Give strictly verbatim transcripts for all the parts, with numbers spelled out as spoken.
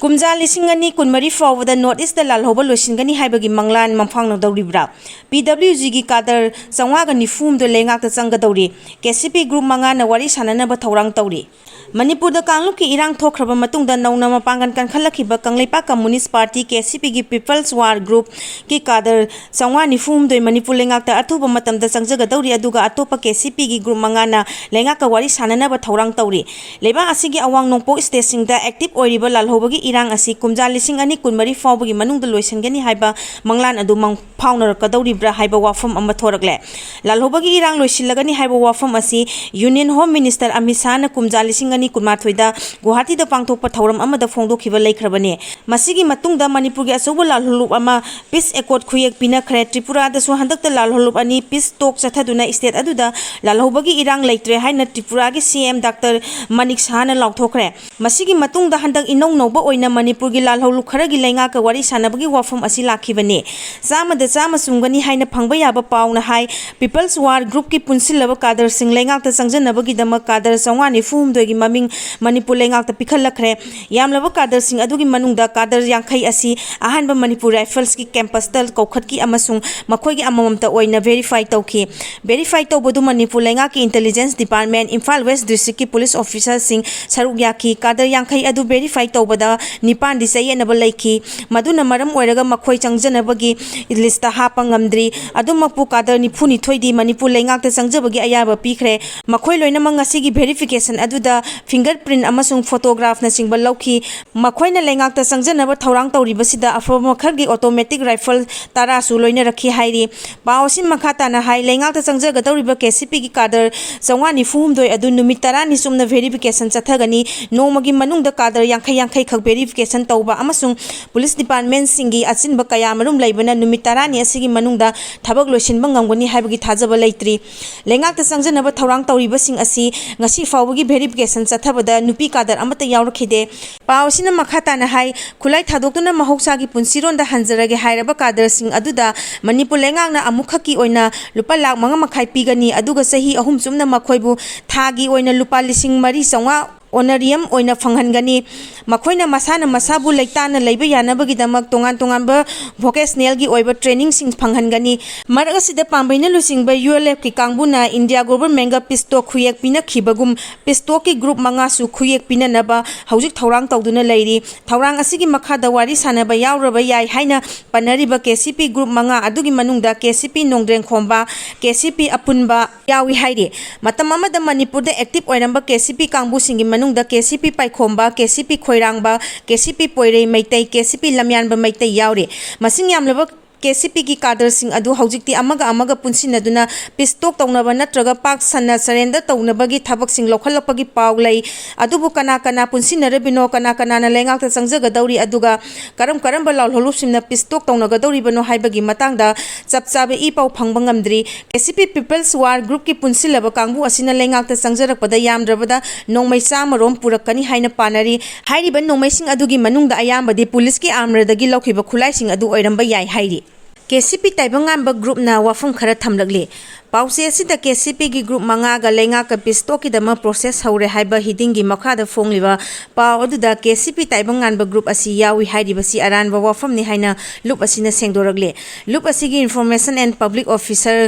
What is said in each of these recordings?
ꯀꯨꯝꯖꯥ ꯂꯤꯁꯤꯡ ꯑꯅꯤ ꯀꯨꯟꯃꯔꯤ ꯐꯥꯎꯕꯗ North East ꯇ ꯂꯥꯜꯍꯧꯕ ꯂꯣꯏꯁꯤꯟꯒꯅꯤ ꯍꯥꯏꯕꯒꯤ ꯃꯪꯂꯥꯟ ꯃꯪꯐꯥꯎꯅꯗꯧꯔꯤꯕ꯭ꯔꯥ? P W G ꯒꯤ ꯀꯥꯗꯔ ꯆꯥꯝꯃꯉꯥꯒ ꯅꯤꯐꯨ ꯍꯨꯝꯗꯣꯏ ꯂꯩꯉꯥꯛꯇ ꯆꯪꯒꯗꯧꯔꯤ꯫ K C P group ꯃꯉꯥꯅ ꯋꯥꯔꯤ ꯁꯥꯟꯅꯅꯕ ꯊꯧꯔꯥꯡ ꯇꯧꯔꯤ꯫ ꯃꯅꯤꯄꯨꯔꯗ ꯀꯥꯡꯂꯨꯞꯀꯤ ꯏꯔꯥꯡ ꯊꯣꯛꯈ꯭ꯔꯕ ꯃꯇꯨꯡꯗ ꯅꯧꯅ ꯃꯄꯥꯡꯒꯜ ꯀꯟꯈꯠꯂꯛꯈꯤꯕ Kangleipak Communist Party, K C P ꯒꯤ People's War Group ꯀꯤ ꯀꯥꯗꯔ ꯆꯥꯝꯃꯉꯥ ꯅꯤꯐꯨ ꯍꯨꯝꯗꯣꯏ ꯃꯅꯤꯄꯨꯔ ꯂꯩꯉꯥꯛꯇ ꯑꯊꯨꯕ ꯃꯇꯝꯗ ꯆꯪꯖꯒꯗꯧꯔꯤ, ꯑꯗꯨꯒ ꯑꯇꯣꯞꯄ K C P ꯒꯤ group ꯃꯉꯥꯅ ꯂꯩꯉꯥꯛꯀ ꯋꯥꯔꯤ ꯁꯥꯟꯅꯅꯕ ꯊꯧꯔꯥꯡ ꯇꯧꯔꯤ꯫ ꯂꯩꯕꯥꯛ ꯑꯁꯤꯒꯤ ꯑꯋꯥꯡ ꯅꯣꯡꯄꯣꯛ state ꯁꯤꯡꯗ active ꯑꯣꯏꯔꯤꯕ ꯂꯥꯜꯍꯧꯕꯒꯤ ꯏꯔꯥꯡ ꯑꯁꯤ ꯀꯨꯝꯖꯥ ꯂꯤꯁꯤꯡ ꯑꯅꯤ ꯀꯨꯟꯃꯔꯤ ꯐꯥꯎꯕꯒꯤ ꯃꯅꯨꯡꯗ ꯂꯣꯏꯁꯤꯟꯒꯅꯤ ꯍꯥꯏꯕ ꯃꯪꯂꯥꯟ ꯑꯗꯨ ꯃꯪ ꯐꯥꯎꯅꯔꯛꯀꯗꯧꯔꯤꯕ꯭ꯔꯥ ꯍꯥꯏꯕ ꯋꯥꯐꯝ ꯑꯃ ꯊꯣꯔꯛꯂꯦ꯫ ꯂꯥꯜꯍꯧꯕꯒꯤ ꯏꯔꯥꯡ ꯂꯣꯏꯁꯤꯜꯂꯒꯅꯤ ꯍꯥꯏꯕ ꯋꯥꯐꯝ ꯑꯁꯤ Union Home Minister ꯑꯃꯤꯠ ꯁꯥꯍꯅ ꯀꯨꯝꯖꯥ ꯂꯤꯁꯤꯡ ꯑꯅꯤ ꯀꯨꯟꯃꯥꯊꯣꯏꯗ ꯒꯨꯋꯥꯍꯥꯇꯤꯗ ꯄꯥꯡꯊꯣꯛꯄ ꯊꯧꯔꯝ ꯑꯃꯗ ꯐꯣꯡꯗꯣꯛꯈꯤꯕ ꯂꯩꯈ꯭ꯔꯕꯅꯤ꯫ ꯃꯁꯤꯒꯤ ꯃꯇꯨꯡꯗ ꯃꯅꯤꯄꯨꯔꯒꯤ ꯑꯆꯧꯕ ꯂꯥꯜꯍꯧꯂꯨꯞ ꯑꯃ peace accord ꯈꯨꯌꯦꯛ ꯄꯤꯅꯈ꯭ꯔꯦ꯫ ꯇ꯭ꯔꯤꯄꯨꯔꯥꯗꯁꯨ ꯍꯟꯗꯛꯇ ꯂꯥꯜꯍꯧꯂꯨꯞ ꯑꯅꯤ peace talk ꯆꯠꯊꯗꯨꯅ state ꯑꯗꯨꯗ ꯂꯥꯜꯍꯧꯕꯒꯤ ꯏꯔꯥꯡ ꯂꯩꯇ꯭ꯔꯦ ꯍꯥꯏꯅ ꯇ꯭ꯔꯤꯄꯨꯔꯥꯒꯤ C M Doctor ꯃꯅꯤꯛ ꯁꯍꯥꯅ ꯂꯥꯎꯊꯣꯛꯈ꯭ꯔꯦ꯫ ꯃꯁꯤꯒꯤ ꯃꯇꯨꯡꯗ ꯍꯟꯗꯛ ꯏꯅꯧ ꯅꯧꯕ ꯑꯣꯏꯅ ꯃꯅꯤꯄꯨꯔꯒꯤ ꯂꯥꯜꯍꯧꯂꯨꯞ ꯈꯔꯒꯤ ꯂꯩꯉꯥꯛꯀ ꯋꯥꯔꯤ ꯁꯥꯟꯅꯕꯒꯤ ꯋꯥꯐꯝ ꯑꯁꯤ ꯂꯥꯛꯈꯤꯕꯅꯤ꯫ ꯆꯥꯝꯃꯗ ꯆꯥꯝꯃ ꯆꯨꯝꯒꯅꯤ ꯍꯥꯏꯅ ꯐꯪꯕ ꯌꯥꯕ ꯄꯥꯎꯅ ꯍꯥꯏ, People's War Group ꯀꯤ ꯄꯨꯟꯁꯤꯜꯂꯕ ꯀꯥꯗꯔꯁꯤꯡ ꯂꯩꯉꯥꯛꯇ ꯆꯪꯖꯅꯕꯒꯤꯗꯃꯛ ꯀꯥꯗꯔ ꯆꯥꯝꯃꯉꯥ ꯅꯤꯐꯨ ꯍꯨꯝꯗꯣꯏꯒꯤ ꯃꯃꯤꯡ ꯃꯅꯤꯄꯨꯔ ꯂꯩꯉꯥꯛꯇ ꯄꯤꯈꯠꯂꯛꯈ꯭ꯔꯦ꯫ ꯌꯥꯝꯂꯕ ꯀꯥꯗꯔꯁꯤꯡ ꯑꯗꯨꯒꯤ ꯃꯅꯨꯡꯗ ꯀꯥꯗꯔ ꯌꯥꯡꯈꯩ ꯑꯁꯤ ꯑꯍꯥꯟꯕ ꯃꯅꯤꯄꯨꯔ Rifles ꯀꯤ campus ꯇ ꯀꯧꯈꯠꯈꯤ ꯑꯃꯁꯨꯡ ꯃꯈꯣꯏꯒꯤ ꯑꯃꯃꯝꯇ ꯑꯣꯏꯅ verify ꯇꯧꯈꯤ꯫ Verify ꯇꯧꯕꯗꯨ ꯃꯅꯤꯄꯨꯔ ꯂꯩꯉꯥꯛꯀꯤ Intelligence Department, Imphal West District ꯀꯤ police officer ꯁꯤꯡ ꯁꯔꯨꯛ ꯌꯥꯈꯤ꯫ ꯀꯥꯗꯔ ꯌꯥꯡꯈꯩ ꯑꯗꯨ verify ꯇꯧꯕꯗ ꯅꯤꯄꯥꯟꯗꯤ ꯆꯌꯦꯠꯅꯕ ꯂꯩꯈꯤ꯫ ꯃꯗꯨꯅ ꯃꯔꯝ ꯑꯣꯏꯔꯒ ꯃꯈꯣꯏ ꯆꯪꯖꯅꯕꯒꯤ list ꯇ ꯍꯥꯞꯄ ꯉꯝꯗ꯭ꯔꯤ꯫ ꯑꯗꯨꯃꯛꯄꯨ ꯀꯥꯗꯔ ꯅꯤꯐꯨ ꯅꯤꯊꯣꯏꯗꯤ ꯃꯅꯤꯄꯨꯔ ꯂꯩꯉꯥꯛꯇ ꯆꯪꯖꯕꯒꯤ ꯑꯌꯥꯕ ꯄꯤꯈ꯭ꯔꯦ꯫ ꯃꯈꯣꯏ ꯂꯣꯏꯅꯃꯛ ꯉꯁꯤꯒꯤ verification ꯑꯗꯨꯗ finger print ꯑꯃꯁꯨꯡ photograph ꯅꯆꯤꯡꯕ ꯂꯧꯈꯤ꯫ ꯃꯈꯣꯏꯅ ꯂꯩꯉꯥꯛꯇ ꯆꯪꯖꯅꯕ ꯊꯧꯔꯥꯡ ꯇꯧꯔꯤꯕꯁꯤꯗ ꯑꯐꯕ ꯃꯈꯜꯒꯤ automatic rifle ꯇꯔꯥꯁꯨ ꯂꯣꯏꯅꯔꯛꯈꯤ ꯍꯥꯏꯔꯤ꯫ ꯄꯥꯎ ꯑꯁꯤꯅ ꯃꯈꯥ ꯇꯥꯅ ꯍꯥꯏ, ꯂꯩꯉꯥꯛꯇ ꯆꯪꯖꯒꯗꯧꯔꯤꯕ K C P ꯒꯤ ꯀꯥꯗꯔ ꯆꯥꯝꯃꯉꯥ ꯅꯤꯐꯨ ꯍꯨꯝꯗꯣꯏ ꯑꯗꯨ ꯅꯨꯃꯤꯠ ꯇꯔꯥꯅꯤ ꯆꯨꯞꯅ verification ꯆꯠꯊꯒꯅꯤ꯫ ꯅꯣꯡꯃꯒꯤ ꯃꯅꯨꯡꯗ ꯀꯥꯗꯔ ꯌꯥꯡꯈꯩ ꯌꯥꯡꯈꯩ ꯈꯛ verification ꯇꯧꯕ ꯑꯃꯁꯨꯡ police department ꯁꯤꯡꯒꯤ ꯑꯆꯤꯟꯕ ꯀꯌꯥ ꯃꯔꯨꯝ ꯂꯩꯕꯅ ꯅꯨꯃꯤꯠ ꯇꯔꯥꯅꯤ ꯑꯁꯤꯒꯤ ꯃꯅꯨꯡꯗ ꯊꯕꯛ ꯂꯣꯏꯁꯤꯟꯕ ꯉꯝꯒꯅꯤ ꯍꯥꯏꯕꯒꯤ ꯊꯥꯖꯕ ꯂꯩꯇ꯭ꯔꯤ꯫ ꯂꯩꯉꯥꯛꯇ ꯆꯪꯖꯅꯕ ꯊꯧꯔꯥꯡ ꯇꯧꯔꯤꯕꯁꯤꯡ ꯑꯁꯤ ꯉꯁꯤ ꯐꯥꯎꯕꯒꯤ verification ꯆꯠꯊꯕꯗ ꯅꯨꯄꯤ ꯀꯥꯗꯔ ꯑꯃꯠꯇ ꯌꯥꯎꯔꯛꯈꯤꯗꯦ꯫ ꯄꯥꯎ ꯑꯁꯤꯅ ꯃꯈꯥ ꯇꯥꯅ ꯍꯥꯏ, ꯈꯨꯠꯂꯥꯏ ꯊꯥꯗꯣꯛꯇꯨꯅ ꯃꯍꯧꯁꯥꯒꯤ ꯄꯨꯟꯁꯤꯔꯣꯟꯗ ꯍꯟꯖꯔꯒꯦ ꯍꯥꯏꯔꯕ ꯀꯥꯗꯔꯁꯤꯡ ꯑꯗꯨꯗ ꯃꯅꯤꯄꯨꯔ ꯂꯩꯉꯥꯛꯅ ꯑꯃꯨꯛꯈꯛꯀꯤ ꯑꯣꯏꯅ ꯂꯨꯄꯥ ꯂꯥꯈ ꯃꯉꯥ ꯃꯈꯥꯏ ꯄꯤꯒꯅꯤ, ꯑꯗꯨꯒ ꯆꯍꯤ ꯑꯍꯨꯝ ꯆꯨꯞꯅ ꯃꯈꯣꯏꯕꯨ ꯊꯥꯒꯤ ꯑꯣꯏꯅ ꯂꯨꯄꯥ ꯂꯤꯁꯤꯡ ꯃꯔꯤ ꯆꯥꯝꯃꯉꯥ ꯑꯣꯅꯔꯤꯌꯝ ꯑꯣꯏꯅ ꯐꯪꯍꯟꯒꯅꯤ꯫ ꯃꯈꯣꯏꯅ ꯃꯁꯥꯅ ꯃꯁꯥꯕꯨ ꯂꯩꯇꯥꯅ ꯂꯩꯕ ꯌꯥꯅꯕꯒꯤꯗꯃꯛ ꯇꯣꯉꯥꯟ ꯇꯣꯉꯥꯟꯕ ꯚꯣꯀꯦꯁꯅꯦꯜꯒꯤ ꯑꯣꯏꯕ ꯇ꯭ꯔꯦꯅꯤꯡꯁꯤꯡ ꯐꯪꯍꯟꯒꯅꯤ꯫ ꯃꯔꯛ ꯑꯁꯤꯗ ꯄꯥꯝꯕꯩꯅ ꯂꯨꯆꯤꯡꯕ ꯌꯨ ꯑꯦꯜ ꯑꯦꯐꯀꯤ ꯀꯥꯡꯕꯨꯅ ꯏꯟꯗꯤꯌꯥ ꯒꯣꯚꯔꯟꯃꯦꯟꯒ ꯄꯤꯁ ꯇꯣꯛ ꯈꯨꯌꯦꯛ ꯄꯤꯅꯈꯤꯕꯒꯨꯝ ꯄꯤꯁ ꯇꯣꯛꯀꯤ ꯒ꯭ꯔꯨꯞ ꯃꯉꯥꯁꯨ ꯈꯨꯌꯦꯛ ꯄꯤꯅꯅꯕ ꯍꯧꯖꯤꯛ ꯊꯧꯔꯥꯡ ꯇꯧꯗꯨꯅ ꯂꯩꯔꯤ꯫ ꯊꯧꯔꯥꯡ ꯑꯁꯤꯒꯤ ꯃꯈꯥꯗ ꯋꯥꯔꯤ ꯁꯥꯅꯕ ꯌꯥꯎꯔꯕ ꯌꯥꯏ ꯍꯥꯏꯅ ꯄꯟꯅꯔꯤꯕ ꯀꯦ ꯁꯤ ꯄꯤ ꯒ꯭ꯔꯨꯞ ꯃꯉꯥ ꯑꯗꯨꯒꯤ ꯃꯅꯨꯡꯗ ꯀꯦ ꯁꯤ ꯄꯤ ꯅꯣꯡꯗ꯭ꯔꯦꯟꯈꯣꯝꯕ, ꯀꯦ ꯁꯤ ꯄꯤ ꯑꯄꯨꯟꯕ ꯌꯥꯎꯏ ꯍꯥꯏꯔꯤ꯫ ꯃꯇꯝ ꯑꯃꯗ ꯃꯅꯤꯄꯨꯔꯗ ꯑꯦꯛꯇꯤꯚ ꯑꯣꯏꯔꯝꯕ ꯀꯦ ꯁꯤ ꯄꯤ ꯀꯥꯡꯕꯨꯁꯤꯡꯒꯤ ꯃꯅꯨꯡꯗ ꯀꯦ ꯁꯤ ꯄꯤ ꯄꯥꯏꯈꯣꯝꯕ, ꯀꯦ ꯁꯤ ꯄꯤ ꯈꯣꯏꯔꯥꯡꯕ, ꯀꯦ ꯁꯤ ꯄꯤ ꯄꯣꯏꯔꯩ ꯃꯩꯇꯩ, ꯀꯦ ꯁꯤ ꯄꯤ ꯂꯝꯌꯥꯟꯕ ꯃꯩꯇꯩ ꯌꯥꯎꯔꯤ꯫ ꯃꯁꯤꯡ ꯌꯥꯝꯂꯕ ꯀꯦ ꯁꯤ ꯄꯤꯒꯤ ꯀꯥꯗꯔꯁꯤꯡ ꯑꯗꯨ ꯍꯧꯖꯤꯛꯇꯤ ꯑꯃꯒ ꯑꯃꯒ ꯄꯨꯟꯁꯤꯟꯅꯗꯨꯅ ꯄꯤꯁ ꯇꯣꯛ ꯇꯧꯅꯕ ꯅꯠꯇ꯭ꯔꯒ ꯄꯥꯛ ꯁꯟꯅ ꯁꯔꯦꯟꯗꯔ ꯇꯧꯅꯕꯒꯤ ꯊꯕꯛꯁꯤꯡ ꯂꯧꯈꯠꯂꯛꯄꯒꯤ ꯄꯥꯎ ꯂꯩ꯫ ꯑꯗꯨꯕꯨ ꯀꯅꯥ ꯀꯅꯥ ꯄꯨꯟꯁꯤꯟꯅꯔꯤꯕꯅꯣ, ꯀꯅꯥ ꯀꯅꯥꯅ ꯂꯩꯉꯥꯛꯇ ꯆꯪꯖꯒꯗꯧꯔꯤ, ꯑꯗꯨꯒ ꯀꯔꯝ ꯀꯔꯝꯕ ꯂꯥꯜꯍꯧꯂꯨꯞꯁꯤꯡꯅ ꯄꯤꯁ ꯇꯣꯛ ꯇꯧꯅꯒꯗꯧꯔꯤꯕꯅꯣ ꯍꯥꯏꯕꯒꯤ ꯃꯇꯥꯡꯗ ꯆꯞ ꯆꯥꯕ ꯏ ꯄꯥꯎ ꯐꯪꯕ ꯉꯝꯗ꯭ꯔꯤ꯫ ꯀꯦ ꯁꯤ ꯄꯤ ꯄꯤꯄꯜꯁ ꯋꯥꯔ ꯒ꯭ꯔꯨꯞꯀꯤ ꯄꯨꯟꯁꯤꯜꯂꯕ ꯀꯥꯡꯕꯨ ꯑꯁꯤꯅ ꯂꯩꯉꯥꯛꯇ ꯆꯪꯖꯔꯛꯄꯗ ꯌꯥꯝꯗ꯭ꯔꯕꯗ ꯅꯣꯡꯃꯩ ꯆꯥꯝꯃꯔꯣꯝ ꯄꯨꯔꯛꯀꯅꯤ ꯍꯥꯏꯅ ꯄꯥꯅꯔꯤ꯫ ꯍꯥꯏꯔꯤꯕ ꯅꯣꯡꯃꯩꯁꯤꯡ ꯑꯗꯨꯒꯤ ꯃꯅꯨꯡꯗ ꯑꯌꯥꯝꯕꯗꯤ ꯄꯨꯂꯤꯁꯀꯤ ꯑꯥꯔꯃꯔꯗꯒꯤ ꯂꯧꯈꯤꯕ ꯈꯨꯠꯂꯥꯏꯁꯤꯡ ꯑꯗꯨ ꯑꯣꯏꯔꯝꯕ ꯌꯥꯏ ꯍꯥꯏꯔꯤ꯫ ꯀꯦ ꯁꯤ ꯄꯤ ꯇꯥꯏꯕꯪꯉꯥꯟꯕ ꯒ꯭ꯔꯨꯞꯅ ꯋꯥꯐꯝ ꯈꯔ ꯊꯝꯂꯛꯂꯤ꯫ ꯄꯥꯎꯆꯦ ꯑꯁꯤꯗ ꯀꯦ ꯁꯤ ꯄꯤꯒꯤ ꯒ꯭ꯔꯨꯞ ꯃꯉꯥꯒ ꯂꯩꯉꯥꯛꯀ ꯄꯤꯁ ꯇꯣꯛꯀꯤꯗꯃꯛ ꯄ꯭ꯔꯣꯁꯦꯁ ꯍꯧꯔꯦ ꯍꯥꯏꯕ ꯍꯤꯗꯤꯡꯒꯤ ꯃꯈꯥꯗ ꯐꯣꯡꯂꯤꯕ ꯄꯥꯎ ꯑꯗꯨꯗ ꯀꯦ ꯁꯤ ꯄꯤ ꯇꯥꯏꯕꯪꯉꯥꯟꯕ ꯒ꯭ꯔꯨꯞ ꯑꯁꯤ ꯌꯥꯎꯏ ꯍꯥꯏꯔꯤꯕꯁꯤ ꯑꯔꯥꯟꯕ ꯋꯥꯐꯝꯅꯤ ꯍꯥꯏꯅ ꯂꯨꯞ ꯑꯁꯤꯅ ꯁꯦꯡꯗꯣꯔꯛꯂꯤ꯫ ꯂꯨꯞ ꯑꯁꯤꯒꯤ ꯏꯟꯐꯣꯔꯃꯦꯁꯟ ꯑꯦꯟ ꯄꯕ꯭ꯂꯤꯛ ꯑꯣꯐꯤꯁꯔ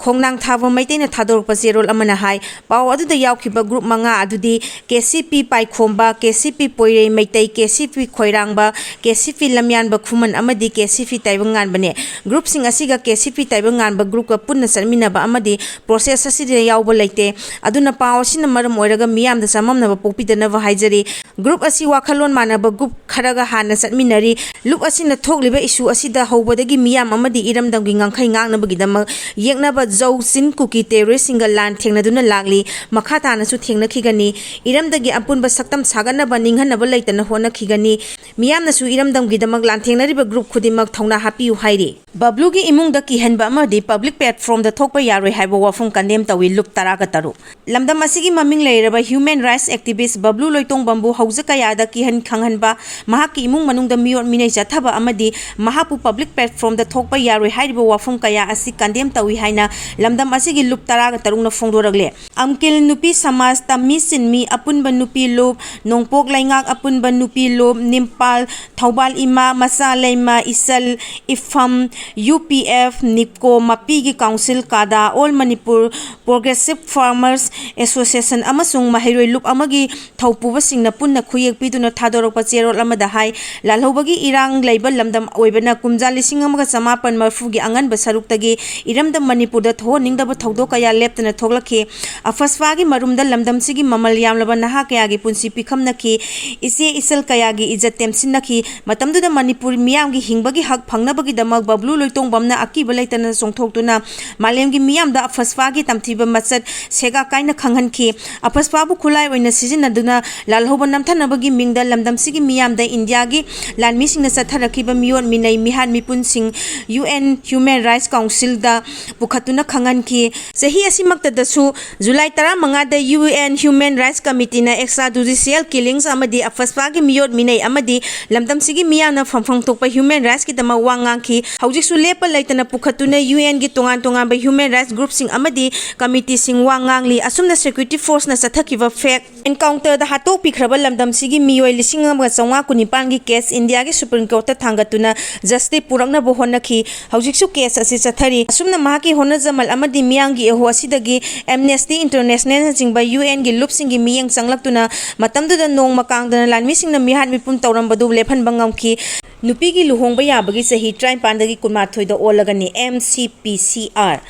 ꯈꯣꯡꯅꯥꯡ ꯊꯥꯕ ꯃꯩꯇꯩꯅ ꯊꯥꯗꯣꯔꯛꯄ ꯆꯦꯔꯣꯜ ꯑꯃꯅ ꯍꯥꯏ, ꯄꯥꯎ ꯑꯗꯨꯗ ꯌꯥꯎꯈꯤꯕ ꯒ꯭ꯔꯨꯞ ꯃꯉꯥ ꯑꯗꯨꯗꯤ ꯀꯦ ꯁꯤ ꯄꯤ ꯄꯥꯏꯈꯣꯝꯕ, ꯀꯦ ꯁꯤ ꯄꯤ ꯄꯣꯏꯔꯩ ꯃꯩꯇꯩ, ꯀꯦ ꯁꯤ ꯄꯤ ꯈꯣꯏꯔꯥꯡꯕ, ꯀꯦ ꯁꯤ ꯄꯤ ꯂꯝꯌꯥꯟꯕ ꯈꯨꯃꯟ ꯑꯃꯗꯤ ꯀꯦ ꯁꯤ ꯄꯤ ꯇꯥꯏꯕꯪꯉꯥꯟꯕꯅꯦ꯫ ꯒ꯭ꯔꯨꯞꯁꯤꯡ ꯑꯁꯤꯒ ꯀꯦ ꯁꯤ ꯄꯤ ꯇꯥꯏꯕꯪꯉꯥꯟꯕ ꯒ꯭ꯔꯨꯞꯀ ꯄꯨꯟꯅ ꯆꯠꯃꯤꯟꯅꯕ ꯑꯃꯗꯤ ꯄ꯭ꯔꯣꯁꯦꯁ ꯑꯁꯤꯗ ꯌꯥꯎꯕ ꯂꯩꯇꯦ꯫ ꯑꯗꯨꯅ ꯄꯥꯎ ꯑꯁꯤꯅ ꯃꯔꯝ ꯑꯣꯏꯔꯒ ꯃꯤꯌꯥꯝꯗ ꯆꯃꯝꯅꯕ ꯄꯣꯛꯄꯤꯗꯅꯕ ꯍꯥꯏꯖꯔꯤ꯫ ꯒ꯭ꯔꯨꯞ ꯑꯁꯤ ꯋꯥꯈꯜꯂꯣꯟ ꯃꯥꯟꯅꯕ ꯒ꯭ꯔꯨꯞ ꯈꯔꯒ ꯍꯥꯟꯅ ꯆꯠꯃꯤꯟꯅꯔꯤ꯫ ꯂꯨꯞ ꯑꯁꯤꯅ ꯊꯣꯛꯂꯤꯕ ꯏꯁꯨ ꯑꯁꯤꯗ ꯍꯧꯕꯗꯒꯤ ꯃꯤꯌꯥꯝ ꯑꯃꯗꯤ ꯏꯔꯝꯗꯝꯒꯤ ꯉꯝꯈꯩ ꯉꯥꯛꯅꯕꯒꯤꯗꯃꯛ ꯌꯦꯛꯅꯕ ꯖꯧ ꯆꯤꯟ ꯀꯨꯀꯤ ꯇꯦꯔꯣꯔꯤꯁꯁꯤꯡꯒ ꯂꯥꯟ ꯊꯦꯡꯅꯗꯨꯅ ꯂꯥꯛꯂꯤ꯫ ꯃꯈꯥ ꯇꯥꯅꯁꯨ ꯊꯦꯡꯅꯈꯤꯒꯅꯤ꯫ ꯏꯔꯝꯗꯒꯤ ꯑꯄꯨꯟꯕ ꯁꯛꯇꯝ ꯁꯥꯒꯠꯅꯕ ꯅꯤꯡꯍꯟꯅꯕ ꯂꯩꯇꯅ ꯍꯣꯠꯅꯈꯤꯒꯅꯤ꯫ ꯃꯤꯌꯥꯝꯅꯁꯨ ꯏꯔꯝꯗꯝꯒꯤꯗꯃꯛ ꯂꯥꯟꯊꯦꯡꯅꯔꯤꯕ ꯒ꯭ꯔꯨꯞ ꯈꯨꯗꯤꯡꯃꯛ ꯊꯧꯅꯥ ꯍꯥꯞꯄꯤꯌꯨ ꯍꯥꯏꯔꯤ꯫ ꯕꯕ꯭ꯂꯨꯒꯤ ꯏꯃꯨꯡꯗ ꯀꯤꯍꯟꯕ ꯑꯃꯗꯤ ꯄꯕ꯭ꯂꯤꯛ ꯄ꯭ꯂꯦꯠꯐꯣꯔꯝꯗ ꯊꯣꯛꯄ ꯌꯥꯔꯣꯏ ꯍꯥꯏꯕ ꯋꯥꯐꯝ ꯀꯟꯗꯦꯝ ꯇꯧꯏ ꯂꯨꯞ ꯇꯔꯥꯒ ꯇꯔꯨꯛ꯫ ꯂꯝꯗꯝ ꯑꯁꯤꯒꯤ ꯃꯃꯤꯡ ꯂꯩꯔꯕ ꯍ꯭ꯌꯨꯃꯦꯟ ꯔꯥꯏꯠꯁ ꯑꯦꯛꯇꯤꯚꯤꯁ꯭ꯠ ꯕꯕ꯭ꯂꯨ ꯂꯣꯏꯇꯣꯡꯕꯝꯕꯨ ꯍꯧꯖ ꯀꯌꯥꯗ ꯀꯤꯍꯟ ꯈꯪꯍꯟꯕ, ꯃꯍꯥꯛꯀꯤ ꯏꯃꯨꯡ ꯃꯅꯨꯡꯗ ꯃꯤꯑꯣꯠ ꯃꯤꯅꯩ ꯆꯠꯊꯕ ꯑꯃꯗꯤ ꯃꯍꯥꯛꯄꯨ ꯄꯕ꯭ꯂꯤꯛ ꯄ꯭ꯂꯦꯠꯐꯣꯔꯝꯗ ꯊꯣꯛꯄ ꯌꯥꯔꯣꯏ ꯍꯥꯏꯔꯤꯕ ꯋꯥꯐꯝ ꯀꯌꯥ ꯑꯁꯤ ꯀꯟꯗꯦꯝ ꯇꯧꯏ ꯍꯥꯏꯅ ꯂꯝꯗꯝ ꯑꯁꯤꯒꯤ ꯂꯨꯞ ꯇꯔꯥꯒ ꯇꯔꯨꯛꯅ ꯐꯣꯡꯗꯣꯔꯛꯂꯦ꯫ ꯑꯝꯀꯤꯜ ꯅꯨꯄꯤ ꯁꯃꯥꯖ, ꯇꯝꯃꯤ ꯆꯤꯟꯃꯤ ꯑꯄꯨꯟꯕ ꯅꯨꯄꯤ ꯂꯨꯞ, ꯅꯣꯡꯄꯣꯛ ꯂꯩꯉꯥꯛ ꯑꯄꯨꯟꯕ ꯅꯨꯄꯤ ꯂꯨꯞ, ꯅꯤꯝꯄꯥꯜ, ꯊꯧꯕꯥꯜ ꯏꯃꯥ, ꯃꯆꯥ ꯂꯩꯃ, ꯏꯆꯜ, ꯏꯐꯝ, ꯌꯨ ꯄꯤ ꯑꯦꯐ, ꯅꯤꯞꯀꯣ, ꯃꯄꯤꯒꯤ ꯀꯥꯎꯟꯁꯤꯜ, ꯀꯥꯗꯥ, all Manipur progressive farmers association ꯑꯃꯁꯨꯡ ꯃꯍꯩꯔꯣꯏ ꯂꯨꯞ ꯑꯃꯒꯤ ꯊꯧꯄꯨꯕꯁꯤꯡꯅ ꯄꯨꯟꯅ ꯈꯨꯌꯦꯛ ꯄꯤꯗꯨꯅ ꯊꯥꯗꯣꯔꯛꯄ ꯆꯦꯔꯣꯜ ꯑꯃꯗ ꯍꯥꯏ, ꯂꯥꯜꯍꯧꯕꯒꯤ ꯏꯔꯥꯡ ꯂꯩꯕ ꯂꯝꯗꯝ ꯑꯣꯏꯕꯅ ꯀꯨꯝꯖꯥ ꯂꯤꯁꯤꯡ ꯑꯃꯒ ꯆꯃꯥꯄꯟ ꯃꯔꯤꯐꯨꯒꯤ ꯑꯉꯟꯕ ꯁꯔꯨꯛꯇꯒꯤ ꯏꯔꯝꯗꯝ ꯃꯅꯤꯄꯨꯔꯗ ꯊꯣꯛꯍꯟꯅꯤꯡꯗꯕ ꯊꯧꯗꯣꯛ ꯀꯌꯥ ꯂꯦꯞꯇꯅ ꯊꯣꯛꯂꯛꯈꯤ꯫ ꯑꯐꯁꯄꯥꯒꯤ ꯃꯔꯨꯝꯗ ꯂꯝꯗꯝꯁꯤꯒꯤ ꯃꯃꯜ ꯌꯥꯝꯂꯕ ꯅꯍꯥ ꯀꯌꯥꯒꯤ ꯄꯨꯟꯁꯤ ꯄꯤꯈꯝꯅꯈꯤ꯫ ꯏꯆꯦ ꯏꯆꯜ ꯀꯌꯥꯒꯤ ꯏꯖꯠ ꯇꯦꯝꯁꯤꯟꯅꯈꯤ꯫ ꯃꯇꯝꯗꯨꯗ ꯃꯅꯤꯄꯨꯔ ꯃꯤꯌꯥꯝꯒꯤ ꯍꯤꯡꯕꯒꯤ ꯍꯛ ꯐꯪꯅꯕꯒꯤꯗꯃꯛ ꯕꯕ꯭ꯂꯨ ꯂꯣꯏꯇꯣꯡꯕꯝꯅ ꯑꯀꯤꯕ ꯂꯩꯇꯅ ꯆꯣꯡꯊꯣꯛꯇꯨꯅ ꯃꯥꯂꯦꯝꯒꯤ ꯃꯤꯌꯥꯝꯗ ꯑꯐꯁꯄꯥꯒꯤ ꯇꯝꯊꯤꯕ ꯃꯆꯠ ꯁꯦꯒꯥ ꯀꯥꯏꯅ ꯈꯪꯍꯟꯈꯤ꯫ ꯑꯐꯁꯄꯥꯕꯨ ꯈꯨꯠꯂꯥꯏ ꯑꯣꯏꯅ ꯁꯤꯖꯤꯟꯅꯗꯨꯅ ꯂꯥꯜꯍꯧꯕ ꯅꯝꯊꯅꯕꯒꯤ ꯃꯤꯡꯗ ꯂꯝꯗꯝꯁꯤꯒꯤ ꯃꯤꯌꯥꯝꯗ ꯏꯟꯗꯤꯌꯥꯒꯤ ꯂꯥꯟꯃꯤꯁꯤꯡꯅ ꯆꯠꯊꯔꯛꯈꯤꯕ ꯃꯤꯑꯣꯠ ꯃꯤꯅꯩ ꯃꯤꯍꯥꯠ ꯃꯤꯄꯨꯟꯁꯤꯡ ꯌꯨ ꯑꯦꯟ ꯍ꯭ꯌꯨꯃꯦꯟ ꯔꯥꯏꯠꯁ ꯀꯥꯎꯟꯁꯤꯜꯗ ꯄꯨꯈꯠꯇꯨꯅ ꯈꯪꯍꯟꯈꯤ꯫ ꯆꯍꯤ ꯑꯁꯤꯃꯛꯇꯗꯁꯨ ꯖꯨꯂꯥꯏ ꯇꯔꯥꯃꯉꯥꯗ ꯌꯨ ꯑꯦꯟ ꯍ꯭ꯌꯨꯃꯦꯟ ꯔꯥꯏꯠꯁ ꯀꯃꯤꯇꯤꯅ ꯑꯦꯛꯁꯇ꯭ꯔꯥ ꯖꯨꯗꯤꯁꯤꯌꯦꯜ ꯀꯤꯂꯤꯡꯁ ꯑꯃꯗꯤ ꯑꯐꯁꯄꯥꯒꯤ ꯃꯤꯑꯣꯠ ꯃꯤꯅꯩ ꯑꯃꯗꯤ ꯂꯝꯗꯝꯁꯤꯒꯤ ꯃꯤꯌꯥꯝꯅ ꯐꯪꯐꯝ ꯊꯣꯛꯄ ꯍ꯭ꯌꯨꯃꯦꯟ ꯔꯥꯏꯠꯁꯀꯤꯗꯃꯛ ꯋꯥ ꯉꯥꯡꯈꯤ꯫ ꯍꯧꯖꯤꯛꯁꯨ ꯂꯦꯞꯄ ꯂꯩꯇꯅ ꯄꯨꯈꯠꯇꯨꯅ ꯌꯨ ꯑꯦꯟꯒꯤ ꯇꯣꯉꯥꯟ ꯇꯣꯉꯥꯟꯕ ꯍ꯭ꯌꯨꯃꯦꯟ ꯔꯥꯏꯠꯁ ꯒ꯭ꯔꯨꯞꯁꯤꯡ ꯑꯃꯗꯤ ꯀꯃꯤꯇꯤꯁꯤꯡ ꯋꯥ ꯉꯥꯡꯂꯤ꯫ ꯑꯁꯨꯝꯅ ꯁꯦꯀ꯭ꯌꯨꯔꯤꯇꯤ ꯐꯣꯔꯁꯅ ꯆꯠꯊꯈꯤꯕ ꯐꯦꯛ ꯑꯦꯟꯀꯥꯎꯟꯇꯔꯗ ꯍꯥꯠꯇꯣꯛꯄꯤꯈ꯭ꯔꯕ ꯂꯝꯗꯝꯁꯤꯒꯤ ꯃꯤꯑꯣꯏ ꯂꯤꯁꯤꯡ ꯑꯃꯒ ꯆꯥꯝꯃꯉꯥ ꯀꯨꯟꯅꯤꯄꯥꯟꯒꯤ ꯀꯦꯁ ꯏꯟꯗꯤꯌꯥꯒꯤ ꯁꯨꯄ꯭ꯔꯤꯝ ꯀꯣꯔꯠꯇ ꯊꯥꯡꯒꯠꯇꯨꯅ ꯖꯁꯇꯤꯁ ꯄꯨꯔꯛꯅꯕ ꯍꯣꯠꯅꯈꯤ꯫ ꯍꯧꯖꯤꯛꯁꯨ ꯀꯦꯁ ꯑꯁꯤ ꯆꯠꯊꯔꯤ꯫ ꯑꯁꯨꯝꯅ ꯃꯍꯥꯛꯀꯤ ꯍꯣꯠꯅꯖꯃꯜ ꯑꯃꯗꯤ ꯃꯤꯌꯥꯝꯒꯤ ꯏꯍꯨ ꯑꯁꯤꯗꯒꯤ ꯑꯦꯝꯅꯦꯁꯇꯤ ꯏꯟꯇꯔꯅꯦꯁꯅꯦꯜꯅꯆꯤꯡꯕ ꯌꯨ ꯑꯦꯟꯒꯤ ꯂꯨꯞꯁꯤꯡꯒꯤ ꯃꯤꯠꯌꯦꯡ ꯆꯪꯂꯛꯇꯨꯅ ꯃꯇꯝꯗꯨꯗ ꯅꯣꯡꯃ ꯀꯥꯡꯗꯅ ꯂꯥꯟꯃꯤꯁꯤꯡꯅ ꯃꯤꯍꯥꯠ ꯃꯤꯄꯨꯟ ꯇꯧꯔꯝꯕꯗꯨ ꯂꯦꯞꯍꯟꯕ ꯉꯝꯈꯤ꯫ ꯅꯨꯄꯤꯒꯤ ꯂꯨꯍꯣꯡꯕ ꯌꯥꯕꯒꯤ ꯆꯍꯤ ꯇꯔꯥꯅꯤꯄꯥꯟꯗꯒꯤ ꯀꯨꯟꯃꯥꯊꯣꯏꯗ ꯑꯣꯜꯂꯒꯅꯤ, ꯑꯦꯝ ꯁꯤ ꯄꯤ ꯁꯤ ꯑꯥꯔ꯫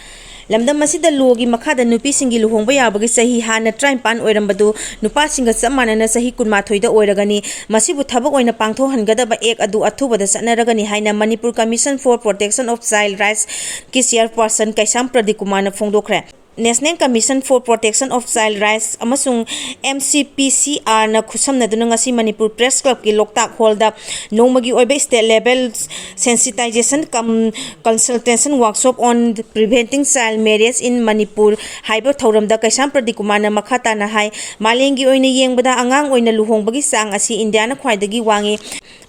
ꯂꯝꯗꯝ ꯑꯁꯤꯗ ꯂꯣꯒꯤ ꯃꯈꯥꯗ ꯅꯨꯄꯤꯁꯤꯡꯒꯤ ꯂꯨꯍꯣꯡꯕ ꯌꯥꯕꯒꯤ ꯆꯍꯤ ꯍꯥꯟꯅ ꯇꯔꯥꯅꯤꯄꯥꯟ ꯑꯣꯏꯔꯝꯕꯗꯨ ꯅꯨꯄꯥꯁꯤꯡꯒ ꯆꯞ ꯃꯥꯟꯅꯅ ꯆꯍꯤ ꯀꯨꯟꯃꯥꯊꯣꯏꯗ ꯑꯣꯏꯔꯒꯅꯤ꯫ ꯃꯁꯤꯕꯨ ꯊꯕꯛ ꯑꯣꯏꯅ ꯄꯥꯡꯊꯣꯛꯍꯟꯒꯗꯕ ꯑꯦꯛ ꯑꯗꯨ ꯑꯊꯨꯕꯗ ꯆꯠꯅꯔꯒꯅꯤ ꯍꯥꯏꯅ Manipur Commission for Protection of Child Rights ꯀꯤ ꯆꯤꯌꯔꯄꯥꯔꯁꯟ ꯀꯩꯁꯥꯝ ꯄ꯭ꯔꯗꯤꯞ ꯀꯨꯃꯥꯔꯅ ꯐꯣꯡꯗꯣꯛꯈ꯭ꯔꯦ꯫ National Commission for Protection of Child Rights ꯑꯃꯁꯨꯡ ꯑꯦꯝ ꯁꯤ ꯄꯤ ꯁꯤ ꯑꯥꯔꯅ ꯈꯨꯠꯁꯝꯅꯗꯨꯅ ꯉꯁꯤ ꯃꯅꯤꯄꯨꯔ ꯄ꯭ꯔꯦꯁ ꯀ꯭ꯂꯕꯀꯤ ꯂꯣꯛꯇꯥꯛ ꯍꯣꯜꯗ ꯅꯣꯡꯃꯒꯤ ꯑꯣꯏꯕ state level sensitization cum consultation workshop on preventing child marriage in Manipur ꯍꯥꯏꯕ ꯊꯧꯔꯝꯗ ꯀꯩꯁꯥꯝ ꯄ꯭ꯔꯗꯤꯞ ꯀꯨꯃꯥꯔꯅ ꯃꯈꯥ ꯇꯥꯅ ꯍꯥꯏ, ꯃꯥꯂꯦꯝꯒꯤ ꯑꯣꯏꯅ ꯌꯦꯡꯕꯗ ꯑꯉꯥꯡ ꯑꯣꯏꯅ ꯂꯨꯍꯣꯡꯕꯒꯤ ꯆꯥꯡ ꯑꯁꯤ ꯏꯟꯗꯤꯌꯥꯅ ꯈ꯭ꯋꯥꯏꯗꯒꯤ ꯋꯥꯡꯉꯤ꯫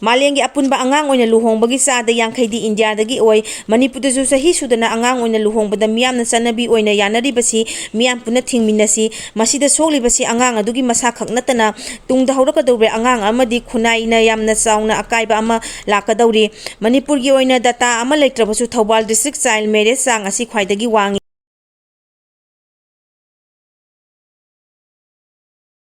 ꯃꯥꯂꯦꯝꯒꯤ ꯑꯄꯨꯟꯕ ꯑꯉꯥꯡ ꯑꯣꯏꯅ ꯂꯨꯍꯣꯡꯕꯒꯤ ꯆꯥꯗ ꯌꯥꯡꯈꯩꯗꯤ ꯏꯟꯗꯤꯌꯥꯗꯒꯤ ꯑꯣꯏ꯫ ꯃꯅꯤꯄꯨꯔꯗꯁꯨ ꯆꯍꯤ ꯁꯨꯗꯅ ꯑꯉꯥꯡ ꯑꯣꯏꯅ ꯂꯨꯍꯣꯡꯕꯗ ꯃꯤꯌꯥꯝꯅ ꯆꯠꯅꯕꯤ ꯑꯣꯏꯅ ꯌꯥꯅꯔꯤꯕꯁꯤ ꯃꯤꯌꯥꯝ ꯄꯨꯟꯅ ꯊꯤꯡꯃꯤꯟꯅꯁꯤ꯫ ꯃꯁꯤꯗ ꯁꯣꯛꯂꯤꯕꯁꯤ ꯑꯉꯥꯡ ꯑꯗꯨꯒꯤ ꯃꯁꯥ ꯈꯛ ꯅꯠꯇꯅ ꯇꯨꯡꯗ ꯍꯧꯔꯛꯀꯗꯧꯔꯤꯕ ꯑꯉꯥꯡ ꯑꯃꯗꯤ ꯈꯨꯟꯅꯥꯏꯅ ꯌꯥꯝꯅ ꯆꯥꯎꯅ ꯑꯀꯥꯏꯕ ꯑꯃ ꯂꯥꯛꯀꯗꯧꯔꯤ꯫ ꯃꯅꯤꯄꯨꯔꯒꯤ ꯑꯣꯏꯅ data ꯑꯃ ꯂꯩꯇ꯭ꯔꯕꯁꯨ ꯊꯧꯕꯥꯜ district child marriage ꯆꯥꯡ ꯑꯁꯤ ꯈ꯭ꯋꯥꯏꯗꯒꯤ ꯋꯥꯡꯏ꯫